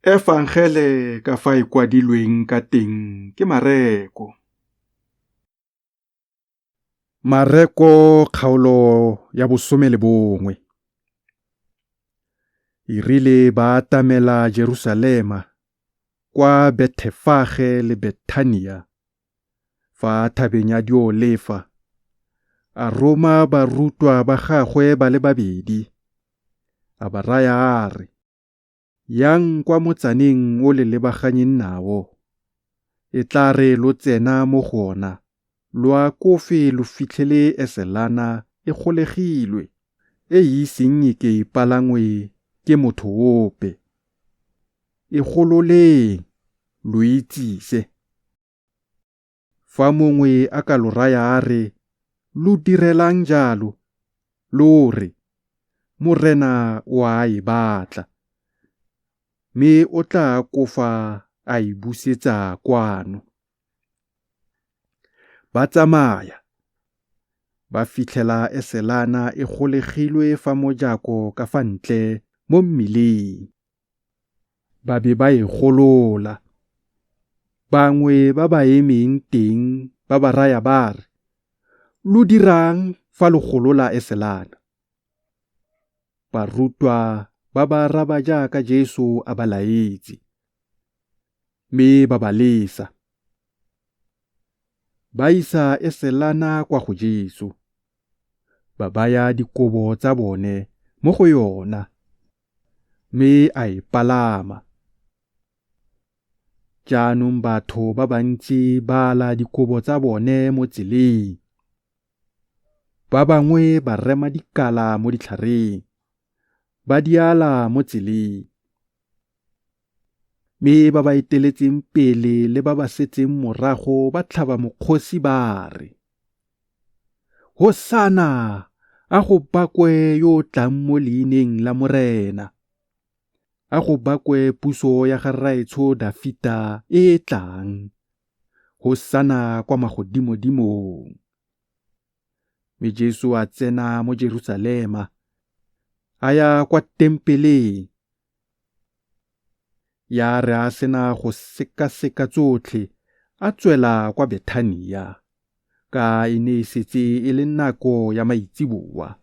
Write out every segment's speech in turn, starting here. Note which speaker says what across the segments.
Speaker 1: Efangele ka fa e kwadilweng ka teng ke Mareko. Mareko kgaolo ya 11. E rile ba atamela Jerusalema, kwa Bethefage le Bethania, fa thabeng ya Diolefa, a roma barutwa ba gagwe ba le babedi, a ba raya a re, Yang kwa motsaneng o le lebaganyeng nao, e tla re lo tsena mo go ona, lo akofe lo fitlhele eselana e golegilwe, e e iseng e ke e palangwe ke motho ope. E gololeng, lo e tsise. Fa mongwe a ka lo raya a re, Lo direlang jalo? Lo re, Morena o a e batla, mme o tla akofa a e busetsa kwano. Ba tsamaya, ba fitlhela eselana e golegilwe fa mojako ka fa ntle mo mmileng. Ba be ba e golola. Bangwe ba ba emeng teng ba ba raya ba re, Lo dirang fa lo golola eselana? Barutwa ba ba araba jaaka Jesu a ba laetse, mme ba ba lesa. Ba isa eselana kwa go Jesu, ba baya dikobo tsa bone mo go yona, mme a e palama. Jaanong batho ba bantsi ba ala dikobo tsa bone mo tseleng. Ba bangwe ba rema dikala mo ditlhareng, ba di ala mo tseleng. Mme ba ba eteletseng pele le ba ba setseng morago ba tlhaba mokgosi ba re, Hosana! A go bakwe yo o tlang mo leineng la Morena! A go bakwe puso ya ga rraetsho Dafita e e tlang! Hosana kwa magodimodimong! Mme Jesu a tsena mo Jerusalema, a ya kwa tempeleng. Ya re a sena go sekaseka tsotlhe, a tswela kwa Bethania, ka e ne e setse e le nako ya maitseboa,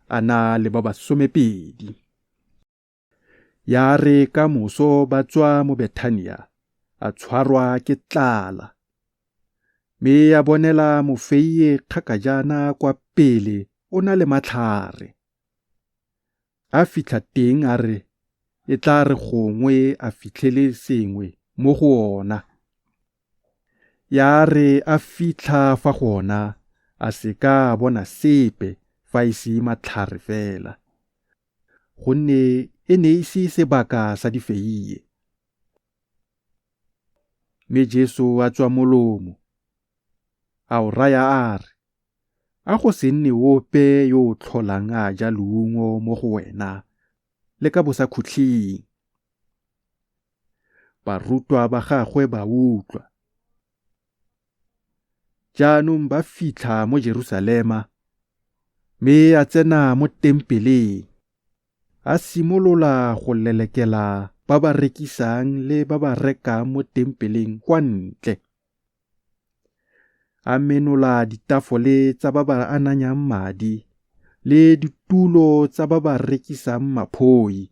Speaker 1: a na le ba ba somepedi. Ya re ka moso ba tswa mo Bethania, a tshwarwa ke tlala. Mme a bonela mofeie kgakajana kwa pele o na le matlhare. A fitlha teng a re e tla re gongwe a fitlhele sengwe mo go ona. Ya re a fitlha fa go ona a se ka a bona sepe fa e se matlhare fela, gonne e ne e se sebaka sa difeie. Mme Jesu a tswa molomo, a o raya a re, A go se nne ope yo o tlholang a ja leungo mo go wena le ka bosakhutleng. Barutwa ba gagwe ba utlwa. Jaanong ba fitlha mo Jerusalema, mme a tsena mo tempeleng, a simolola go lelekela ba ba rekisang le ba ba rekang mo tempeleng kwa ntle. A menola ditafole tsa ba ba ananyang madi le ditulo tsa ba ba rekisang maphoi,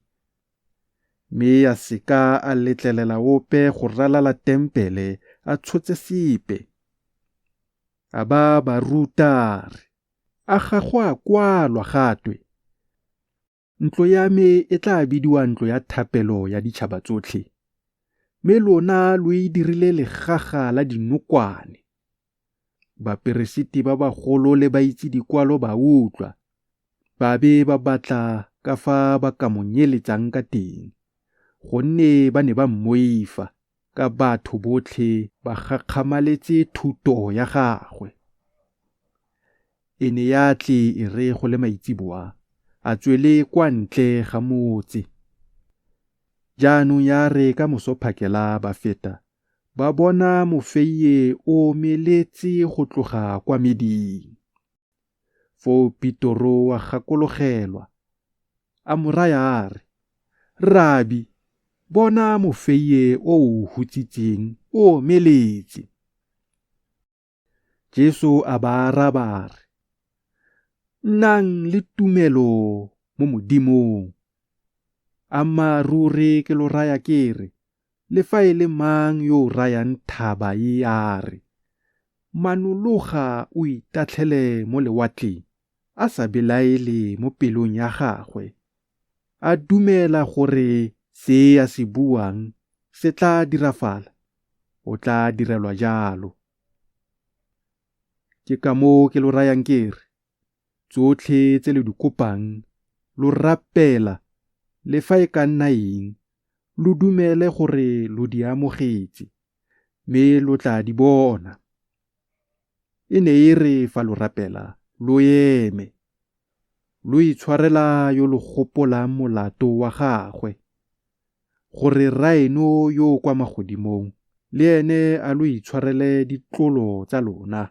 Speaker 1: mme a se ka a letlelela ope go ralala tempele a tshotse sepe. A ba ba ruta a re, A ga go a kwalwa ga twe, Ntlo ya me e tla bidiwa ntlo ya thapelo ya ditšhaba tsotlhe? Mme lona lo e dirile legaga la dinokwane. Baperesiti ba bagolo le baitse dikwalo ba utlwa, ba be ba batla ka fa ba ka mo nyeletsang ka teng, gonne ba ne ba mmoifa, ka batho botlhe ba gakgamaletse thuto ya gagwe. E ne ya tle e re go le maitseboa, a tswele kwa ntle ga motse. Jaanong ya re ka moso phakela ba feta, ba bona mofeie o omeletse go tloga kwa meding. Foo Petoro a gakologelwa, a mo raya a re, Rabi, Bona mofeie o o hutsitseng o omeletse. Jesu a ba araba a re, Nnang le tumelo mo Modimong. Ammaaruri ke lo raya ke re, le fa e le mang yo o rayang thaba e a re, Manologa o itatlhele mo lewatleng, a sa belaele mo pelong ya gagwe, a dumela gore se a se buang se tla dirafala, o tla direlwa jalo. Ke ka moo ke lo rayang ke re, tsotlhe tse lo di kopang lo rapela le fa e ka nna eng, lo dumele gore lo di amogetse, mme lo tla di bona. E ne e re fa lo rapela lo eme, lo itshwarela yo lo gopolang molato wa gagwe, gore Rraeno yo o kwa magodimong le ene a lo itshwarele ditlolo tsa lona.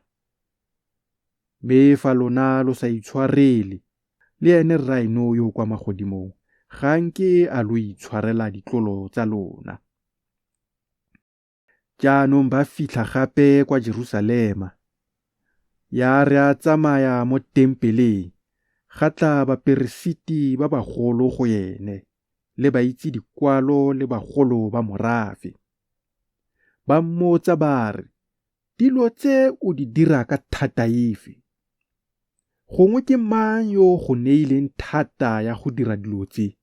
Speaker 1: Mme fa lona lo sa itshwarele, le ene Rraeno yo o kwa magodimong ga a nke a lo itshwarela ditlolo tsa lona. Jaanong ba fitlha gape kwa Jerusalema. Ya re a tsamaya mo tempeleng, ga tla baperesiti ba bagolo go ene, le baitse dikwalo le bagolo ba morafe. Ba mmotsa ba re, Dilo tse o di dira ka thata efe? Gongwe ke mang yo o go neileng thata ya go dira dilo tse?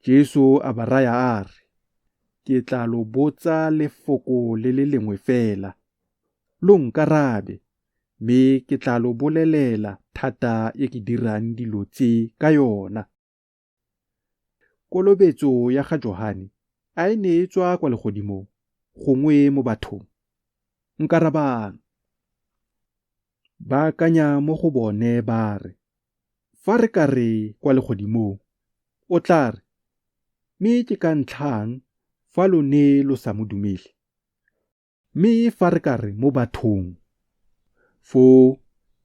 Speaker 1: Jesu a ba raya a re, Ke tla lo botsa lefoko le le lengwe fela, lo nkarabe, mme ke tla lo bolelela thata e ke dirang dilo tse ka yona. Kolobetso ya ga Johane a e ne e tswa kwa legodimong, gongwe mo bathong? Nkarabang. Ba akanya mo go bone ba re, Fa re ka re kwa legodimong, o tla re, Mme ke ka ntlhaang fa lo ne lo sa mo dumele? Mme fa re ka re mo bathong, foo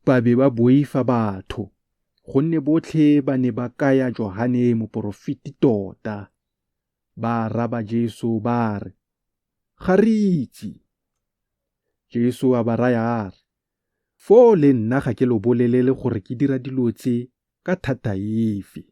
Speaker 1: ba be ba boifa batho, gonne botlhe ba ne ba kaya Johane moporofeti tota. Ba araba Jesu ba re, Ga re itse. Jesu a ba raya a re, Foo le nna ga ke lo bolelele gore ke dira dilo tse ka thata efe.